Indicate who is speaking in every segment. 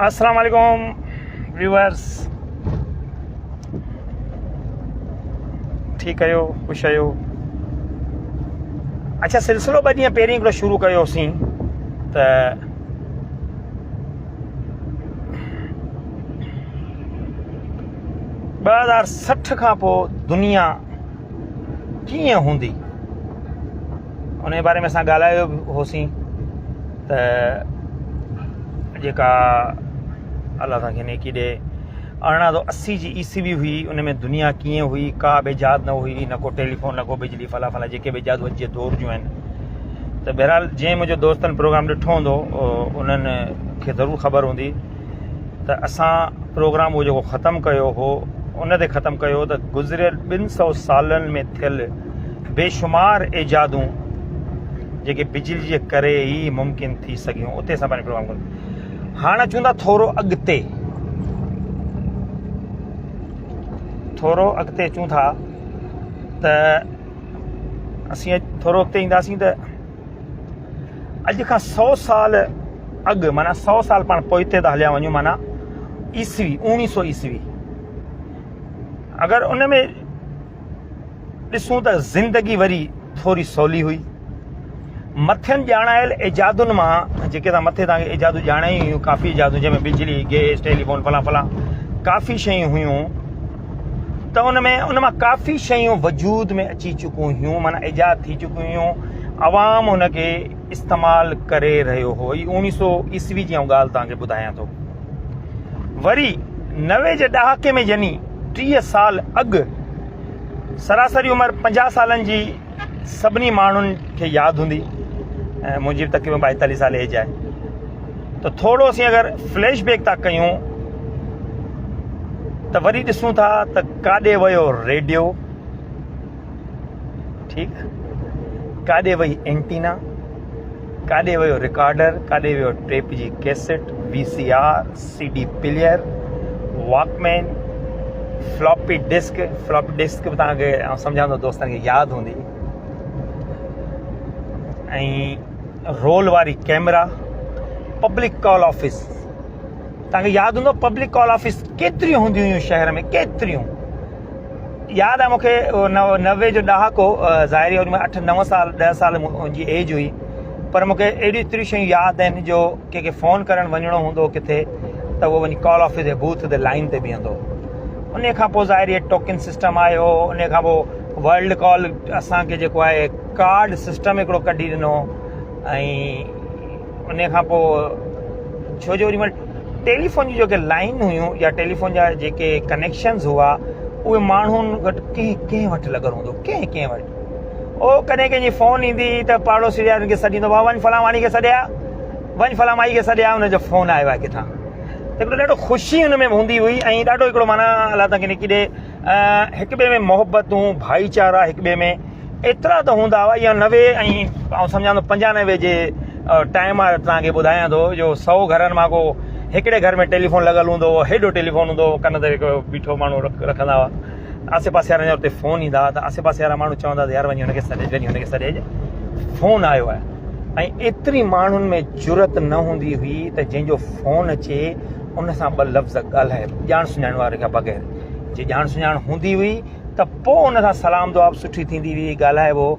Speaker 1: السلام عليڪم ويورز ٺيڪ آهيو خوش آهيو اچھا سلسلو ٻه ڏينهن پهرين هڪڙو شروع ڪيوسين ته 2060 کان پوء دنيا ڪيئن هوندي ان جي باري ۾ اسان ڳالهايو به هوسين ته جيڪا الله اسان کي نيڪي ڏي 1880 جي عيسوي هئي ان ۾ دنيا ڪيئن هئي ڪا به ايجاد نه هئي نه ڪو ٽيليفون نه ڪو بجلي فلا فلا جيڪي به ايجاد اڄ جي دور جون آهن ته بهرحال جنهن منهنجو دوستن پروگرام ڏٺو هوندو انهن کي ضرور خبر هوندي ته اسان پروگرام اهو جيڪو ختم ڪيو هو ان تي ختم ڪيو ته گذريل ٻن سو سالن ۾ ٿيل بيشمار ايجادون جيڪي بجلي جي ڪري ئي ممڪن ٿي سگهيون اتي اسان پنهنجو پروگرام ڪيو هاڻ اچون ٿا ٿورو اڳتي ٿورو اڳتي اچون ٿا ته اسين ٿورو اڳتي اينداسين ته اڄ کان سو سال اڳ معنيٰ سو سال پاڻ پوئتي ٿا هليا وڃون معنيٰ عيسوي اوڻيهه سو عيسوي اگر ان ۾ ڏسون ته زندگي وري ٿوري سولي هئي مٿين ڄاڻايل ايجادن مان جيڪي تان مٿي تان ايجادون ڄاڻايون هيون ڪافي ايجادون جنهن ۾ بجلي گيس ٽيليفون فلان فلان ڪافي شيون هيون ته ان ۾ ان مان ڪافي شيون وجود ۾ اچي چڪون هيون معنيٰ ايجاد ٿي چڪيون هيون عوام ان کي استعمال ڪري رهيو هو هي اوڻيهه سو عيسوي جي آئون ڳالهه توهان کي ٻڌايان ٿو وري نوي جي ڏهاڪي ۾ يعني 30 سال اڳ سراسري عمر 50 سالن جي سڀني ماڻهن کي ياد هوندي ۽ منهنجي به تقريبن 42 سال ايج آهي ته ٿورو اسين اگر فليش بيڪ ٿا ڪيون ته وري ڏسون ٿا ته ڪاڏي ويو ريڊيو ٺيڪ ڪاڏي وئي اينٽينا ڪاڏي ويو رڪارڊر ڪاڏي ويو ٽيپ جي cassette V C R C D player Walkman floppy disk floppy disk به توهان کي آئون سمجهان ٿو دوستن کي ياد هوندي ۽ رول واري ڪيمرا پبلڪ ڪال آفيس توهان کي ياد هوندو پبلڪ ڪال آفيس ڪيتريون هونديون هيون شهر ۾ ڪيتريون ياد آهي مونکي 90 جو ڏهاڪو ظاهري ان ۾ 8 9 سال 10 سال منهنجي ايج هئي پر مونکي اهڙيون ايتريون شيون ياد آهن جو ڪنهن کي فون ڪرڻ وڃڻو هوندو ڪٿي ته اهو وڃي ڪال آفيس جي بوٿ تي لائن تي بيهندو ان کان پوء ظاهري ٽوڪن سسٽم آيو ان کان پوء ورلڊ ڪال اسان کي جيڪو آهي ڪارڊ سسٽم هڪڙو ڪڍي ڏنو ۽ ان کان پوء ڇو جو اوڏي مهل ٽيليفون جون جيڪي لائن هيون يا ٽيليفون جا جيڪي ڪنيڪشنز هئا اهي ماڻهن وٽ ڪنهن ڪنهن وٽ لڳل هوندو ڪنهن ڪنهن وٽ او ڪڏهن ڪنهن جي فون ايندي ته پاڙوسي وارن کي سڏيندو وا وڃ فلاں واڻي کي سڏيا وڃ فلاں مائي کي سڏيا ان جو فون آيو آهي ڪٿان ته هڪڙو ڏاڍو خوشي ان ۾ هوندي هئي ۽ ڏاڍو هڪڙو معنيٰ الله تان کي نڪي ڏي هڪ ٻئي ۾ محبتون ڀائيچارا هڪ ٻئي ۾ ايترا ته هوندا هئا اها 90 ۽ آئون سمجهان ٿو 95 جي ٽائيم آهي توهان کي ٻڌايان ٿو جو سو گهرن مان ڪو هڪڙي گهر ۾ ٽيليفون لڳل هوندو هو هيڏو ٽيليفون هوندو هو ڪن تي بيٺو ماڻهو رکندا هئا آسي پاسي وارن جا اتي فون ايندا هئا ته آسي پاسي وارا ماڻهو چوندا ته يار وڃي هن کي سڏ وڃي هن کي سڏيج فون آيو آهي ۽ ايتري ماڻهن ۾ جرئت نه هوندي هئي ته جنهن جو فون اچي ان سان ٻه لفظ ڳالهائي ڄاڻ سڃاڻ واري کان بغير جي ڄاڻ سڃاڻ هوندي هئي ته پوء ان سان سلام دعا به سٺي ٿيندي هئي ڳالهائبو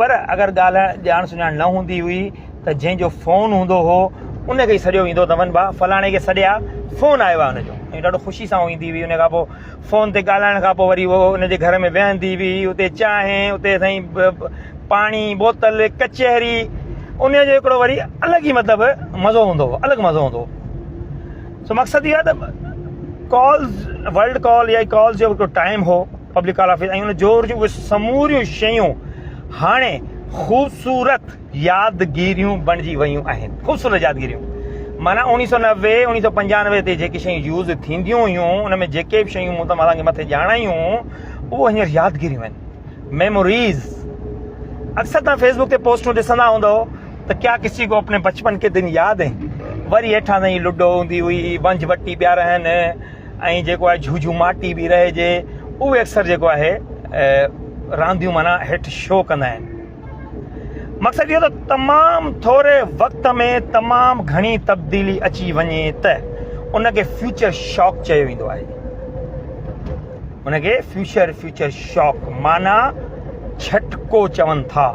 Speaker 1: پر اگر ڳالهائڻ ڄاڻ سڃاڻ نه هوندي هئي ته جنهن جو فون هوندو هو ان کي ئي سڏيو ويندو ته وڃ ڀا فلاڻي کي سڏي آ فون آيو آهي ان جو ۽ ڏاڍو خوشي سان ايندي هئي ان کان پوء فون تي ڳالهائڻ کان پوء وري هو ان جي گهر ۾ ويهندي هئي اتي چانهه اتي سائين پاڻي بوتل ڪچهري ان جو هڪڙو وري الڳ ئي مطلب مزو هوندو هو الڳ مزو هوندو هو سو مقصد اهو آهي ته ڪالز ورلڊ ڪال يا ڪالز جو هڪڙو ٽائيم هو پبلڪ ڪال آفيس ۽ ان جور جون اهي سموريون شيون هاڻي خوبصورت يادگيريون بڻجي ويون آهن خوبصورت يادگيريون معنيٰ اوڻيهه سو نوي اوڻيهه سو پنجانوي تي جيڪي شيون يوز ٿينديون هيون ان ۾ جيڪي به شيون مون توهان کي مٿي ڄاڻايون اهو هينئر يادگيريون آهن ميموريز اڪثر توهان فيسبوڪ تي پوسٽون ڏسندا هوندو ته ڪيا ڪسي ڪو اپني بچپن ڪي دن ياد هين وري هيٺان تائين لڊو هوندي هئي ونجھ وٽي پيا رهن ۽ جيڪو آهي جھوجھو ماٽي به رهجي اهي اڪثر جيڪو آهي رانديون معنيٰ هيٺ شو ڪندا آهن مقصد اهو ته تمام ٿوري وقت ۾ تمام گهڻي تبديلي اچي وڃي ته ان کي فيوچر شاڪ چيو ويندو آهي. ان کي فيوچر فيوچر شاڪ معنيٰ جهٽڪو چون ٿا.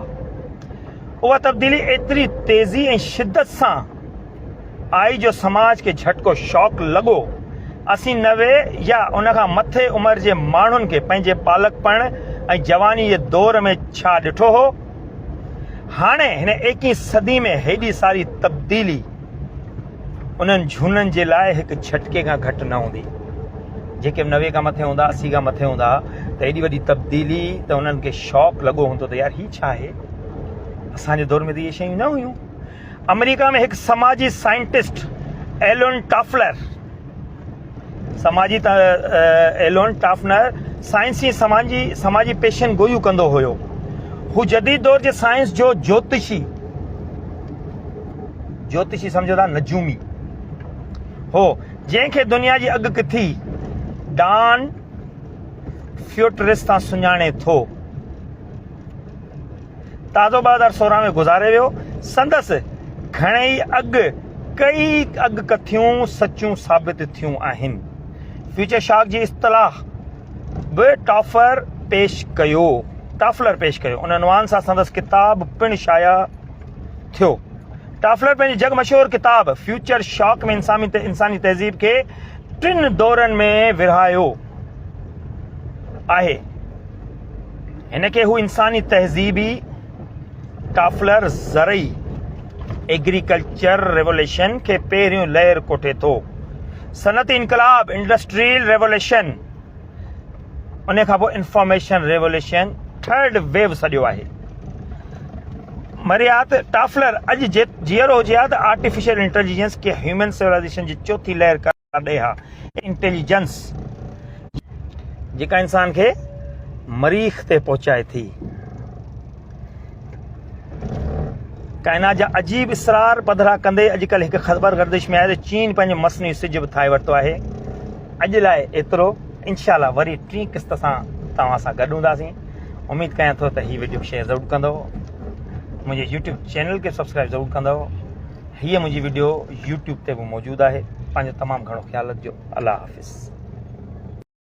Speaker 1: اها تبديلي ايتري تيزي ۽ شدت سان آئي جو سماج کي جهٽڪو شاڪ لڳو. اسين 90 يا ان کان مٿي عمر جي ماڻهن کي پنهنجي ٻالڪپڻ ۽ جواني جي دور ۾ ڇا ڏٺو هو؟ هاڻي هن ايڪيهين صدي ۾ هيڏي ساري تبديلي انهن جهونن جي لاء هڪ جهٽڪي کان گهٽ نه هوندي. جيڪي به 90 کان مٿي هوندا، 80 کان مٿي هوندا ته ايڏي وڏي تبديلي ته انهن کي شاڪ لڳو هوندو ته يار هي ڇا آهي؟ اسان جي دور ۾ ته اهي شيون نه هيون. آمريڪا ۾ هڪ سماجي سائنٽسٽ ايلون ٽافلر سماجي ايلون ٽافنر سائنسي سماجي سماجي پيشن گويون ڪندو هيو. هو جديد دور جي سائنس جو جوتشي جوتشي سمجهو ٿا نجومي هو جنهن کي دنيا جي اڳ ڪٿي ڊان فيوٽرس سان سڃاڻي ٿو. تازو 2016 ۾ گذاري ويو. سندس گهڻي اڳ ڪئي اڳڪٿيون سچيون ثابت ٿيون آهن. فيوچر شاڪ جي اصطلاح به ٽافر پيش ڪيو. ٽافلر پيش ڪيو. ان عنوان سان سندس ڪتاب پڻ شايع ٿيو. ٽافلر پنهنجي جڳ مشهور ڪتاب فيوچر شاڪ ۾ انساني تهذيب کي ٽن دورن ۾ ورهايو آهي. هن کي هو انساني تهذيبي ٽافلر زرعي ايگريڪلچر ريوليشن کي پهريون لهر ڪوٺي ٿو. صنعتي انقلاب، انڊسٽريل ريوليشن، ان کان پوء انفارميشن ريوليشن ٿرڊ ويو سڏيو آهي. مريات ٽافلر اڄ جيئرو هجي ها ته آرٽيفيشل انٽيليجنس کي هيومن سولائيزيشن جي چوٿين لهر قرار ڏئي ها. انٽيليجنس جيڪا انسان کي مريخ تي پهچائي ٿي. ڪائنات جا عجيب اسرار پڌرا ڪندي اڄڪلهه هڪ خبر گردش ۾ آهي ته چين پنهنجو مصنوعي سج به ٺاهي ورتو آهي. اڄ لاء ايترو انشاء الله وري ٽين قسط سان توهان سان گڏ هونداسين. اميد ڪيان ٿو ته هي وڊيو شيئر ضرور ڪندو. منهنجي يوٽيوب چينل کي سبسڪرائب ضرور ڪندو. هيء منهنجي وڊيو يوٽيوب تي به موجود آهي. پنهنجو تمام گهڻو خيال رکجو. الله حافظ.